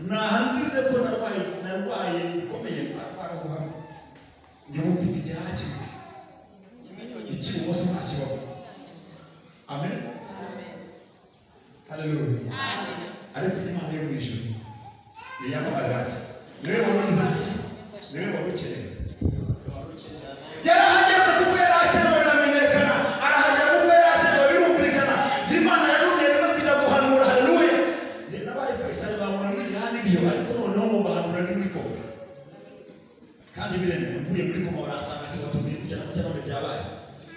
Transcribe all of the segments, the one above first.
Nahanzize ko narwaye bikomeye nzarwara niba ufite igihaha kimwe icy'ibumoso ntakibaho. Amen. Haleluya. Ariko Imana yo mu ijuru niyamuhagarara. Niwe wari ugize ati niwe wari ukenewe. Yarahageze kuko yari akenewe biramenyekana, arahagera kuko yari akenewe birumvikana. Imana yarumye no kujya guhanura. Haleluya. Nabaye Faisal bamura n'igihaha n'ibyo, ariko noneho ngo mbahanura ni muri koma. Kandi biremewe, mvuye muri koma baransanga ati watubwiye gutya na gutya none byabaye.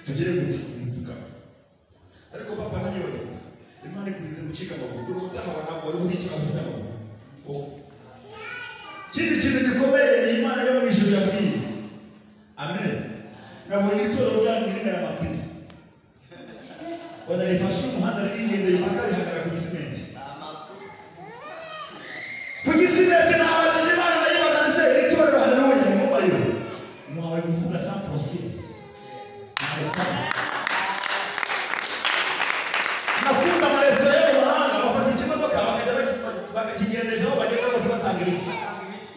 Tugere gute mvuga. Ariko papa ntanyibagirwa. Imana ikurinze gucika amaguru. Dore ubutaha ntabwo wari uzi icyo afite amaguru. Ikindi kintu gikomeye ni Imana yo mu ijuru yabwiye. Amen. Nabonye itorero ryanyu rimera amapine. Banarifashe umuhanda ririgendeye impaka rihagarara ku gisimenti. Ku gisimenti nabajije Imana ndayibaza nti se iri torero haleluya ni mubayo. Muhawe kuvuga sans frontière. Nakunda amaresitora yo mu mahanga bafata ikimodoka bakajya bakakigendesha aho bageze hose batanga ibiryo.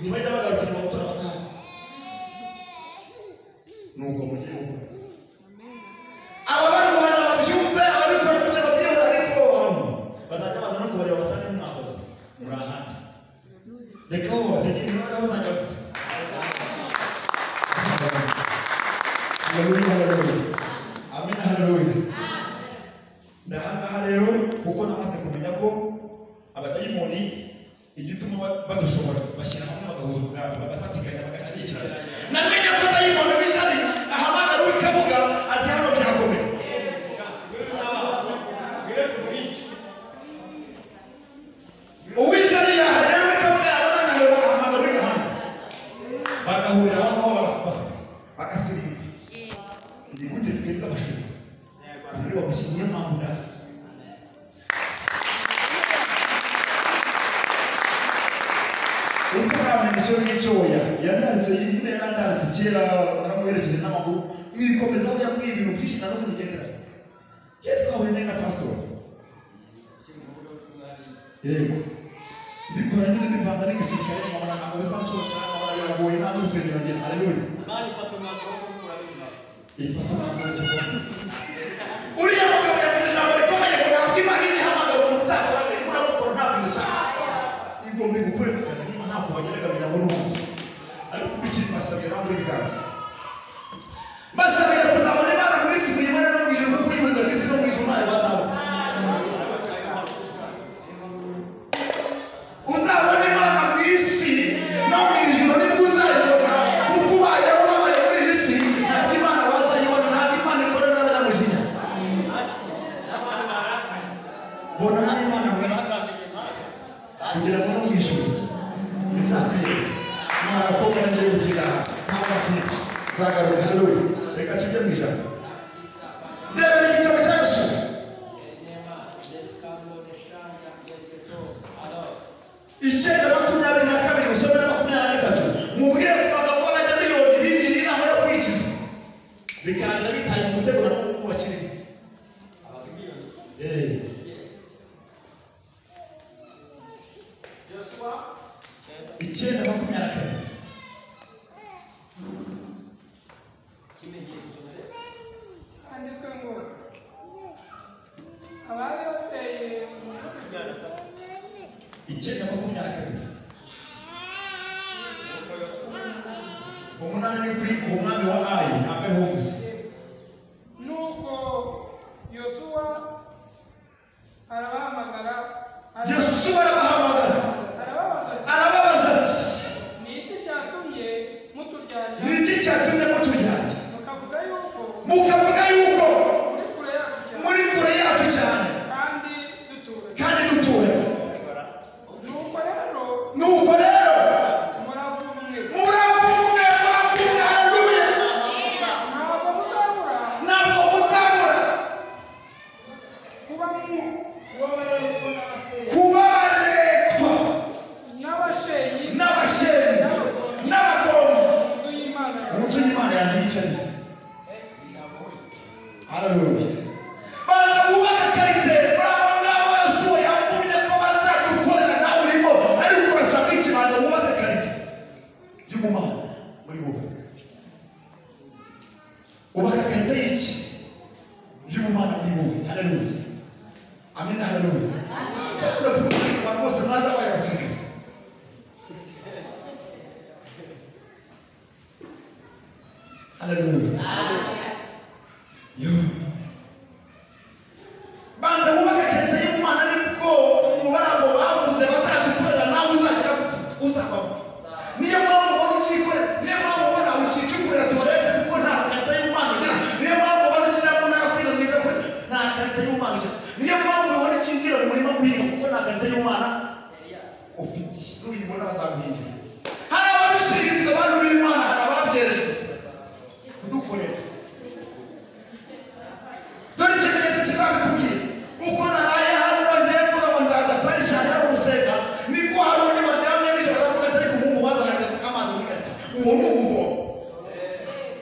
Ntibajya bagaruka inyuma gutora amasahani. Nuko mugiye gukora. Aba barwana babyumve, ababikora gutya babyihora, ariko hano bazajya baza no kubareba basange mwakoze muri ahandi. Reka bo babategere niba bazajya bate. Haleluya, haleluya. Amen, haleluya. Ndahangaha rero kuko namaze kumenya ko abadayimoni igituma badushobora bashyira hamwe bagahuza umugambi bagafatikanya bagashyigikirana. Namenye ko dayimoni w'ishyari ahamagara uw'ikabuga ati hano byakomeye. Uw'ishyari yahagera uw'ikabuga yabananiwe bagahamagara uw'igahanga bagahurira aho ngaho bagasirimba. Ni gute twebwe abashumba turi wa niyo mpamvu ndaha. Utaramenya icyo ngicyo oya yandaritse nyine yarandaritse kera naramuherekeje n'amaguru mwikomeza aho yambwiye ibintu byinshi na n'ubu ngendera. Kera twahuye na pastor. Yego. Bikora nyine bivanga n'igisirikare nkabona ntabwo bizanshobokera nkabona biragoye nta n'urusengero ngira. Haleluya. Imana ifata umwanzuro wo gukura bino. Ifata umwanzuro cyane. Uriya mugabo yavuze ijambo rikomeye ngo ntabwo Imana igihamagara umuntu utakora irimo uramukora ntabwo izishaka. Igomba gukora mu kazi niba ntabwo bageraga binaho n'ubundi. Ariko ubikiri mbasabira muri ibiganza. Mbasabira kuzabona Imana mu isi muyibone no mu ijuru kuko uyibuze mu isi no mu ijuru ntayo bazabona. Uzabona Imana mu isi no mu ijuru nibwo uzayibona kuko ubayeho ubabaye muri iyi si ntabwo Imana wazayibona, ntabwo Imana ikorana n'abanyamujinya. Bona n'Imana mu isi kugira ngo no mu ijuru izakwiyereke. Imana ko mbona ngiye gutinda aha ntabwo atinda nzagaruka. Haleluya. Reka tujye mu ijambo. Ndebera igitabo cya Yosuwa 9:22 usome na 23. Mubwire ku bagabo b'abanyamiliyoni bigiriye inama yo kwikiza bikarangira bitaye mu mutego na n'ubu bakirimo. 9:22. Handitswe ngo abari bateye 9:22. 8 ni kuri umwami wa Ayi ntabwo ariho uvuze. Nuko Yosuwa arabahamagara. Yosuwa arabahamagara arababaza ati ni iki cyatumye muturyarya? Ni iki cyatumye muturyarya? Mukavuga yuko muri kure yacu cyane kandi duturanye. Kandi duturanye. Nuko rero Nuko rero muravumwe muravumwe muravumwe. Haleluya. Ntabwo muzabura Ntabwo muzabura kuba mu kuba barepfo Ubaka karita y'iki y'ubumana muri wowe. Haleluya, amen, haleluya. Ndakunda kubwira abantu bose mwaza abaye abasirikare. Haleluya. Yo. Banza wubake karita y'ubumana, nibwo umubara ngo bavuze bazagukorera nawe uzagira gute uzabamo. Niyo mpamvu ubona ukikorera, niyo mpamvu ubona ukicukurira tuwarete kuko nta karita y'ubumana ugira. Niyo mpamvu ubona ukina mu ntara kwizana ibyo kurya, nta karita y'ubumana ugira. Niyo mpamvu ubona ukinjira mu murima guhinga kuko nta karita y'ubumana ufite. Nuyibona bazaguhingira. Hari ababishinzwe, abantu b'Imana, hari ababyerejwe kudukorera. Dore ikimenyetso kizabitubwira. Uko naraye hano ngiye mvuga ngo ndaza parishani hano gusenga, niko hari undi baryamye nijoro aravuga ati ariko umuhungu wazana akazu k'amazi muri karitsiye. Uwo ni umuhungu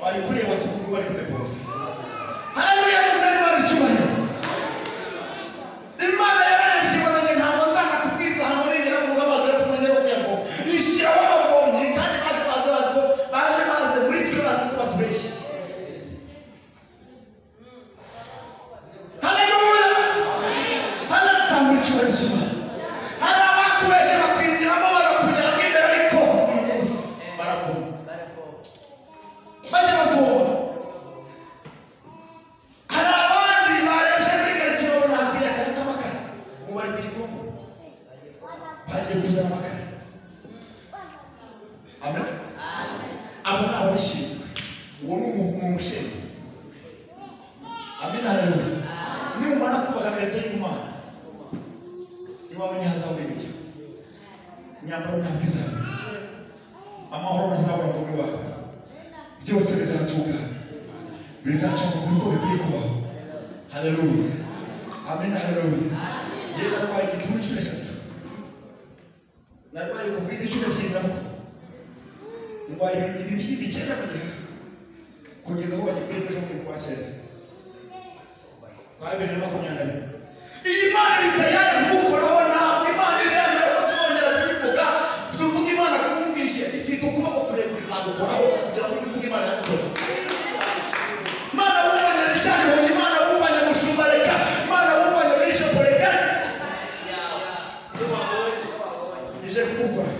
wari kureba si kuko bari kudepoza. Haleluya, Imana Imana icyubahiro. Imana yararebye ibona njye ntabwo nzaza kubwiriza ahantu nigera mu rugo amazi yo kunywa ngera kuyavoma. Ishyiraho abavomyi kandi baje bazi bazi ko baje baze muri twe bazi ko batubeshya. Haleluya. Haleluya, icyubahiro cy'Imana. Hari abakubeshya bakwinjiramo barakugeramo imbere ariko uyu munsi baravoma. Bajya bavoma. Hari abandi barebye muri karitsiye babona hakwiriye akazu k'amakara. Ubu bari ku gikombe. Bagiye kuzana amakara. Amen. Abo ni ababishinzwe. Uwo ni umushinga. Amen, haleluya. Numara kubaka karita y'Imana, iwawe ntihazabura ibiryo, imyambaro ntabwo izabura, amahoro ntazabura mu rugo iwawe, byose bizatungana, bizaca mu nzira uko bikwiye kubaho. Haleluya, amen, haleluya. Njyewe narwaye igituntu inshuro 3, narwaye covid inshuro 2 nabwo, ndwaye ibibyimba 9 mu gihaha, kugeza aho bagikuye ejo bundi mu kwa cyenda kwa 2021. Iyi Mana iri tayari kugukoraho, ntabwo Imana iremera ko tuzongera kuyivuga. Tuvuge Imana kumvishe, ifite ukuboko kurekure izagukoraho kugira ngo uvuge Imana yagukoze. Imana wumvanye Richard Honye, Imana wumvanye Mushumba reka, Imana wumvanye Bishop reka, ije kumukora.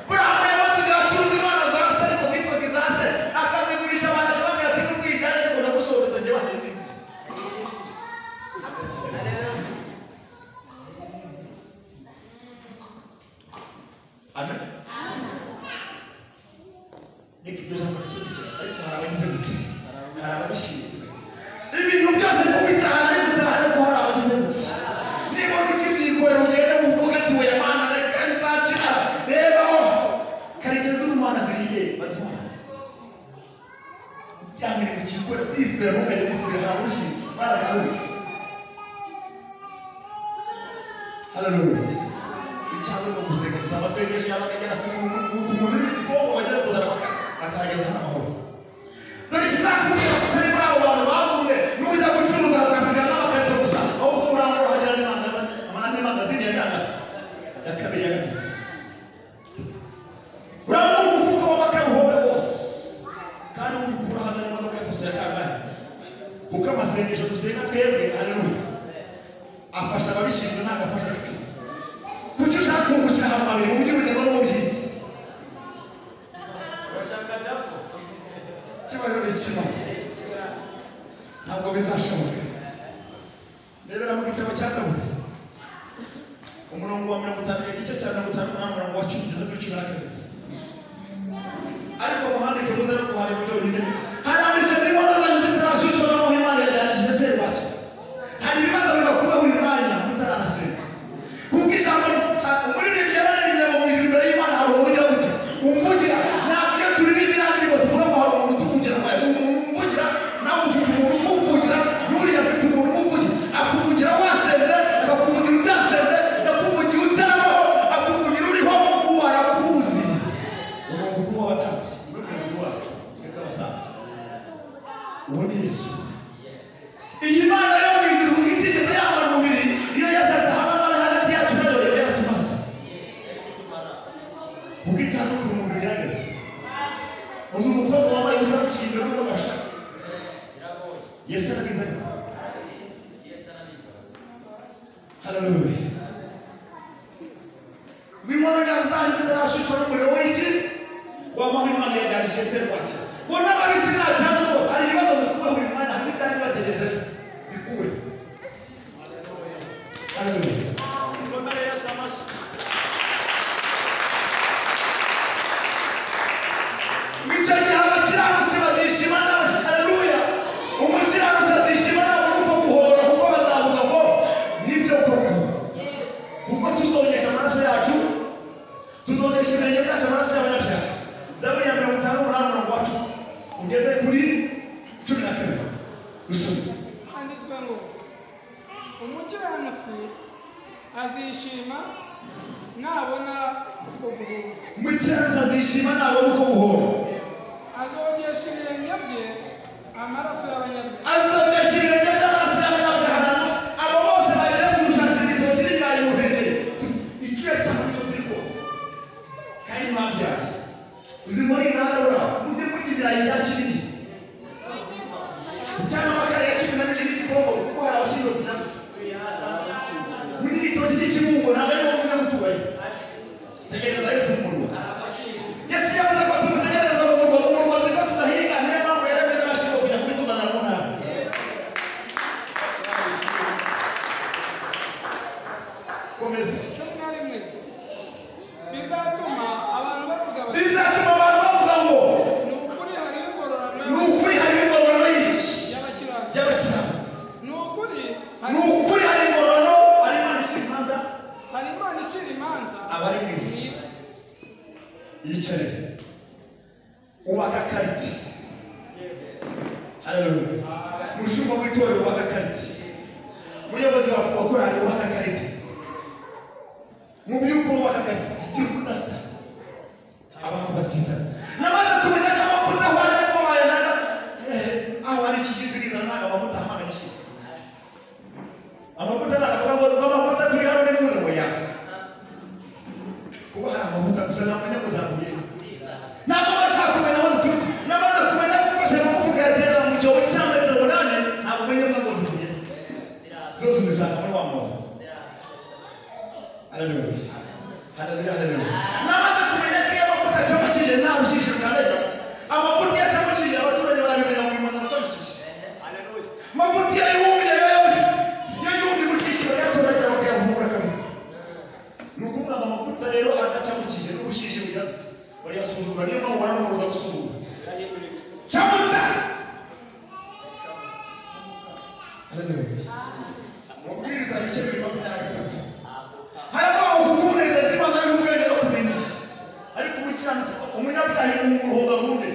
Burahamu yamaze igihe acuruza imana za se, ariko zitwaga iza se, akazigurisha abantu akababwira ati nubwo ariko ndagusohoreza njye wahindutse. Amen. Reka iryo jambo ricumbikiye, ariko hari abagize gute, hari ababishinzwe. Ibintu byose ntubitahane ariko utahane ko hari abagize gute. Niba ukibyikorera ugende uvuge ati oya Mana reka nzakira. Rebaho karite z'ubumana ziriye bazimuha. Bya mirimo ukikorera kwivugira ntukajya wivugira, hari ababishinzwe barabikora. Haleluya. Icyangwa ni ugusenga gusa, amasengesho yawe akagera ku muntu uri mu gikombe wagera kuzana amakara akahageza hano amahoro. Dore ikizakubwira ko utari muri abo bantu bavumwe, nujya gucuruza hazasigara n'amakarito gusa, ahubwo urangura hagera n'imangazini ya kangahe, ya kabiri, ya gatatu. Urangura umufuka w'amakara uhombe wose, kandi ubikura hazana imodoka ya fuso ya kangahe, kuko amasengesho dusenga twebwe, haleluya, afasha ababishinzwe ntabwo afasha twe. Kuki ushaka kungukira ahantu habiri mu by'ubuzima no mu by'isi? Urashaka dako? Icyubahiro ni icy'Imana, ntabwo bizashoboka. Rebera mu gitabo cya Zaburi, umurongo wa 50, igice cya 58, umurongo wa 10 kugeza kuri 12. Ariko muhandike muze no kuhareba byonyine. Haranditse ngo inkono zanyu zitarashyushywa noneho Imana yajyanishije serwakira. Hari ibibazo bibakubaho uyu mwanya mutaranasenga. Kuko ijambo umuririmbyi yararirimbye ngo mu ijuru imbere y'Imana hari umuntu ugira gute umvugira. Ntabwo iyo turirimba indirimbo tuvuga ngo hari umuntu utuvugira, ngo hari umuntu umvugira, nawe ufite umuntu ukuvugira, n'uriya afite umuntu umuvugira. Akuvugira wasenze, akakuvugira utasenze, akuvugira utarabaho, akuvugira uriho, uwo arakuzi. Umuntu kuba abatambyi, niwe muyobozi wacu, twebwe abatambyi. Uwo ni Yesu. Iyi Mana yo mu ijuru itigeze yambara umubiri, iyo Yesu atahaba nawe hagati yacu nayo yaba yaratumaze. Kuko itazi ukuntu umuntu agerageza. Uzi umukobwa wambaye ubusa aguciye imbere n'ubwo ashaka. Yesu arabizi ariko. Haleluya. W'inkono zanyu zitarashushwa n'umuriro w'iki? W'amahoro Imana yaganije serwakira. Ngo n'ababisi ntacyanga rwose, hari ibibazo bikuwe buri mwanya, hari n'ibyari bibategereje bikuwe. Haleluya. Mukomere Yesu amashyi. Icyo gihe abakiranutsi bazishima nawe. Haleluya. Umukiranutsi azishima nawe uko guhora, kuko bazavuga ngo nibyo koko. Kuko tuzogesha amaraso yacu, tuzogesha ibirenge byacu amaraso y'abanyabyaha. Zaburi ya 58 umurongo wa 10 ugeze kuri 12. Gusoma. Handitswe ngo umukiranutsi azishima nabona uko guhora. Umukiranutsi azishima nabona uko guhora. Azogesha ibirenge bye amaraso y'abanyabyaha. Azogesha ibirenge by'amaraso y'abanyabyaha. Abo bose bagera ku mushatsi ibitoki n'ibirayi mu ntege. Icyuya cyane nicyo turi kubona. Kandi mwabyaye. Uzi muri intara mujye murya ibirayi bya Kinigi. Cyangwa amakara ya 12 n'igikombe, kuko hari abashinzwe kubyambutsa. Muri igitoki cy'ikibungo ntabwo ari ngombwa gutubayo. Tegereza Yesu mu murwa. Yesu yavuze ko tumutegereza mu murwa, mu murwa azi ko tudahinga, niyo mpamvu yaremye n'abashinzwe kujya kubituzanira mu ntara. Komeza. 11. Bizatuma abantu bavuga bati, Bizatuma abantu bavuga ngo ni ukuri hariho ingororano ni ukuri harimo ingororano y'iki? y'abakiranutsi. Y'abakiranutsi. Ni ukuri Ni ukuri hari ingororano, hari Imana icira imanza hari Imana icira imanza abari mu isi. Yicare. Ubaka kariti. Haleluya. Mushumba w'itorero ubaka kariti. Muyobozi wa korali ubaka kariti. Mu by'ukuri ubaka kariti. Gira ubudasa. Abantu basizana. Namaze kumenya ko amavuta aho ari niko wayanaga. Aho ari ikiziriza ntabwo amavuta ahamagara ishize. Amavuta ntabwo avuga ngo amavuta turi hano ni muze ngo ya. Kuba hari amavuta gusa ntamenya ngo zavuye. Ntabwo bacakumenya aho ziturutse. Namaze kumenya ko ufashe amavuta ukayatera mu cyobo cya metero 8, ntabwo umenya ngo zivuye. Zose zisanga muri wa mwobo. Haleluya. Haleluya, haleluya. Namaze kumenya ko iyo amavuta acamukije nta rushishi rukandagira. Amavuta iyo acamukije abaturage barabimenya ngo uyu muntu aracamukije. Haleluya. Amavuta iyo yumye iyo yumye ubushishi bakayatoragira bakayavungura kabiri. Ni ukuvuga ngo amavuta rero adacamukije n'ubushishi bugira buti barayasuzuma, niyo mpamvu ubona n'umuntu uza gusuzuma. Camutsa! Haleluya. Mubwiriza ibice 223. Haravuga ngo kukunezeza Imana n'ubwenge no kumenya. Ariko umukiranutsi umunyabyaha ni umuruhonga rundi.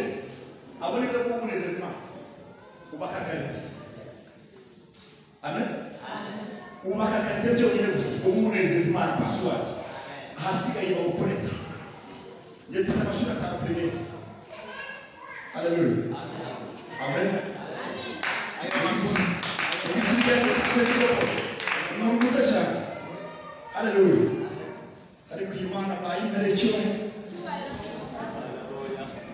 Abona ibyo kukunezeza Imana. Ubaka karite. Amen. Ubaka karite byonyine gusa. Umunezeza Imana password. Ahasigaye bagukorera. Njye mfite amashuri 5 primaire. Haleluya. Amen. Igisirikare umuntu muto cyane. Haleluya. Ariko iyi Mana bayimereye icyubahiro.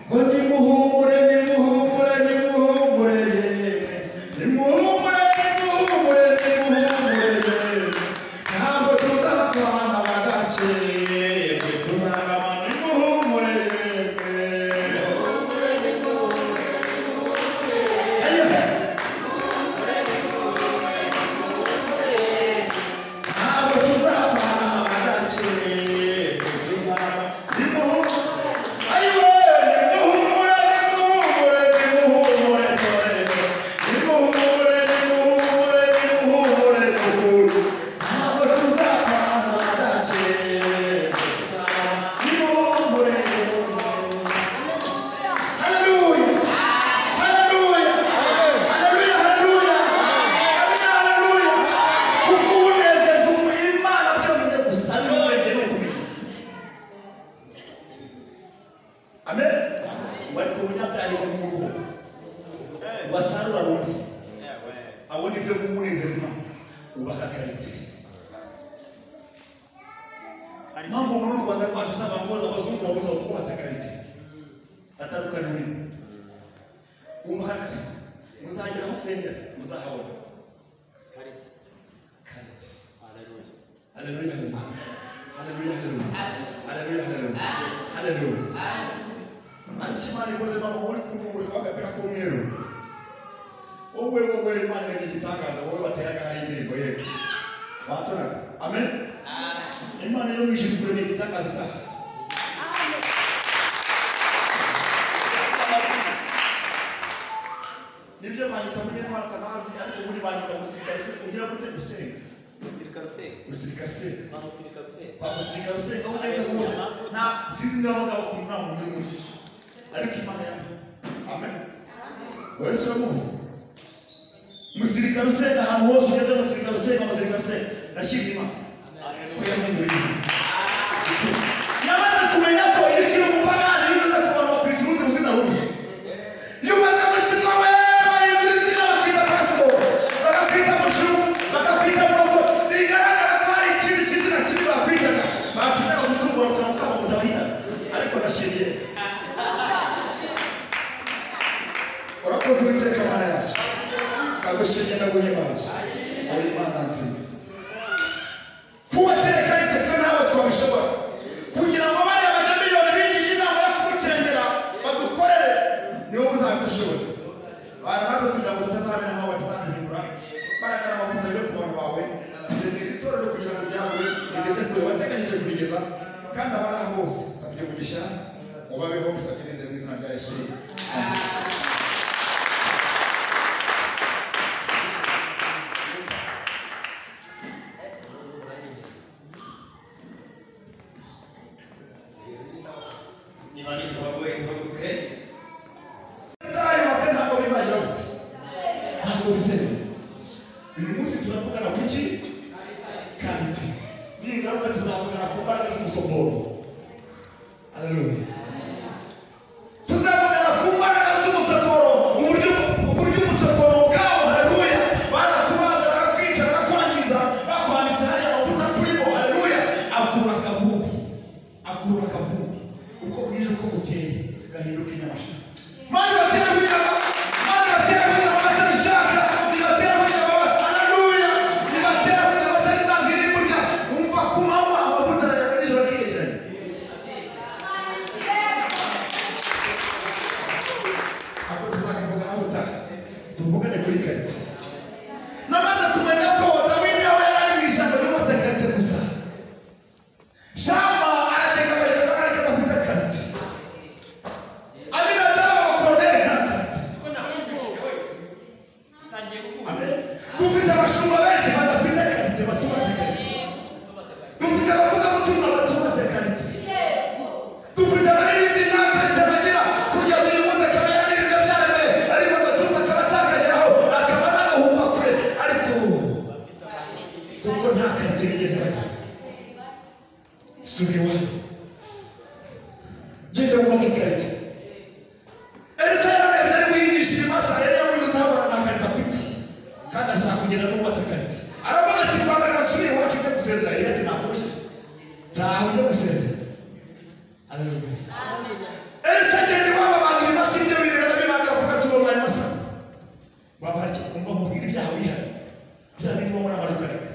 Ngo nimuhumure, nimuhumure, nimuhumure yemwe. Nimuhumure, nimuhumure, nimuhumure yemwe. Ntabwo tuzapfana bagace yemwe, tuzarama nimuhumure yemwe. Ayo. Ntabwo tuzapfana bagace yemwe, tuzarama nimuhumure. Ayiwe, nimuhumure, nimuhumure, nimuhumure torero. Nimuhumure, nimuhumure, nimuhumure nukuri. Ntabwo tuzapfana bagace yemwe, tuzarama nimuhumure. Haleluya. Haleluya. Haleluya, haleluya. Amina, haleluya. Kuko unezeza Imana byonyine gusa ari ubwenge no kumenya. Amen. Ariko umunyabyaha ni umuruho. Basarura rundi. Abona ibyo kumunezeza Imana. Ubaka karite. Mpamvu muri uru Rwanda rwacu usanga ngo abazungu babuza kubatse karite. Atandukanye muri. Ubaka karite. Muzagera aho usengera muzahabona Karite. Karite. Haleluya. Haleluya, haleluya, haleluya, haleluya, haleluya. Ariko Imana ikoze mama uri kumurika w'agapira k'umweru. Wowe wowe Imana ni igitangaza, wowe wateraga hari indirimbo yewe. Watoraga. Amen. Imana yo mu ijuru kurema igitangaza itaha. Nibyo banyita munyentwari Atanazi, ariko ubundi banyita musirikare se ugira gute gusenga? Musirikare usenga. Musirikare usenga. Kwa musirikare usenga. Kwa musirikare usenga aho ugeze hose nta sinzi niba abagabo ukuntu nta muntu uri muzi. Ariko Imana yawe. Amen. Wowe se uramuzi? Musirikare usenga ahantu hose ugeze, musirikare usenga, musirikare usenga. Ndashima Imana ko yampumuriza. Namaze kumenya ko iyo ukiri umupagani iyo ugeze ku bantu bakwita urundi ruzina rumwe. Iyo umaze gukizwa we bahindura izina bakwita pasitori, bakakwita mushuru, bakakwita muroko. Bigaragara ko hari ikindi kizina kibi bakwitaga. Batinyaga gutungura mu kanwa kabo kutabahitana. Ariko ndashimiye. Urakoze Uwiteka Mana yacu. Ndagushimye ndaguhimbaje. Uri Imana nzima. Kubatera karite twe ntabwo twabishobora. Kugira ngo bariya banyamiliyoni bingiye inama yo kugucengera bagukorere, ni wowe uzabidushoboza. Bana natwe kugira ngo tutazamera nk'abo batazaduhindura, imbaraga n'amavuta bibe ku bantu bawe. Sengera itorero kugira ngo ryawe rigeze kure wateganyije kurigeza, kandi abari aha bose nsabye umugisha mubabeho musabirize mu izina rya Yesu. Amen. Niba nitubagoye duhaguruke. Utarayubaka ntabwo bizagira gute? Ntabwo bizemewe. Uyu munsi turavugana ku ki? Karite. Ningaruka tuzavugana ku mbaraga z'umusokoro. Haleluya. Tuzavugana ku mbaraga z'umusokoro, uburyo umusokoro bwabo, haleluya, barakubaza, barakwica, barakwangiza, bakwanditse hariya amavuta kurimo, haleluya, akura akavumbi. Akura akavumbi. Uko bwije uko bukeye gahinduka inyamaswa. Mani batera w'inyama, mani batera w'inyama batabishaka, nibatera w'inyama, haleluya, nibatera w'inyama batari za zindi burya, umva ku manywa amavuta arajyaga nijoro akiyegeranya. Ako tuzakavuga nawe utaha, tuvugane kuri karite. Namaze kumenya ko Dawidi aho yari ari mu ishyamba yubatse karite gusa. Shama aragenda amajyana ariko adafite karite. Aminadabu abakoroneri nta karite. Ko nakumvishije we. Utangiye gukunda. Amen. Dufite abashumba benshi badafite karite, batubatse karite. Dufite abavugabutumwa batubatse karite. Dufite abaririmbyi nta karite bagira, kugeza uyu munsi akaba yararirimbye byaremeye, ariko agatuza akaba atakageraho, akaba anagahumba kure, ariko kuko nta karite bigeze bagira. Subira iwawe. Genda wubake ikarita. Elisa yararebye ari guhingisha ibimasa, yari yamunyuze ahabona nta karita afite. Kandi ashaka kugenda n'uwubatse ikarita. Aravuga ati mbabarira nsubire iwacu njye gusezera. Eliya ati nakubujije. Taha ujye gusezera. Haleluya. Elisa agenda iwabo abantu ibimasa ibyo bibiri arabibanga baravuga ati uwo mwabimasa. Wabarya umva nkubwira ibyaha wihariye. Bya bindi wowe uramanuka reka.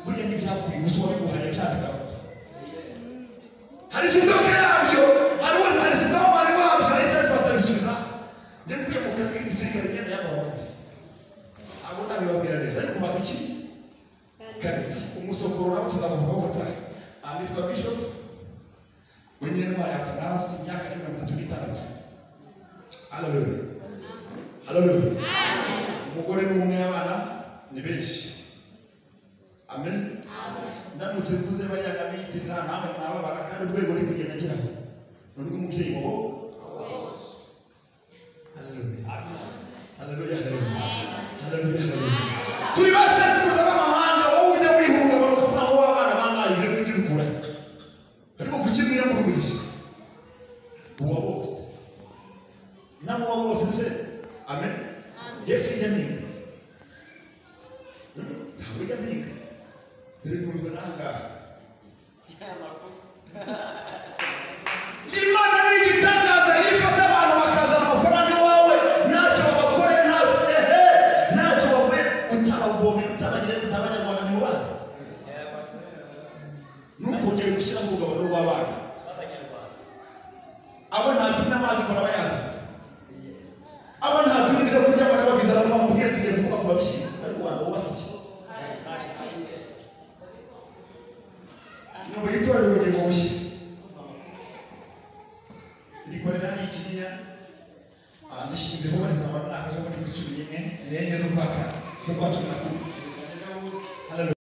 Burya ntibyapfuye gusa uwabiguhariye byanditse aho. Hari sitoke yabyo, hari uwo hari sitoke wabyo, ahise abifata abisubiza. Njye mvuye mu kazi k'igisirikare imyenda y'amabandi. Abo ntabibabwira neza, ariko baka iki? Karite. Umusokoro nabo tuzamuvugaho ubutaha. Aha nitwa Bishop Munyentwari Athanase, imyaka ni 36. Haleluya. Haleluya. Umugore ni umwe, abana ni benshi. Amen. Ndamutse mvuze bariya nkabiyitirira namwe mwababara, kandi urwego ruri kugenda ageraho ni urw'umubyeyi wabo. Haleluya. Haleluya, haleluya. Haleluya, haleluya. Turi ba sekuruza b'amahanga, wowe ujya wihungabana ukavuga ngo w'abana bangahe, ibyo ngibyo ubikura he? Ariko kuki mwiyambura umugisha? Uwa bose. Nabo uwa bose se? Amen. Njye sinjya mpinga. Ntabwo njya mpinga. Dore ntunzwe n'aha ngaha. Imana ni igitangaza, iyo ifata abantu bakazana amafaranga iwawe, ntacyo babakoreye, ntacyo. Bazakuvomera utabagire utabanyarwanda ntimubazi. Ntukongere gushyira mu rugabano rw'abana. Abo ntatumye amazi mbona bayaza. Abo ntatumye ibyo kurya mbona babizana ngo bamubwire tugiye kuvuga ku babishinzwe. Ariko banza wubake iki? Ni itorero ubugingo bushya. Rikorera hariya i Kinyinya. Nishinze vuba rizamara umwaka ejo bundi kuri 11 n'enye z'ukwa 11. Hallelujah.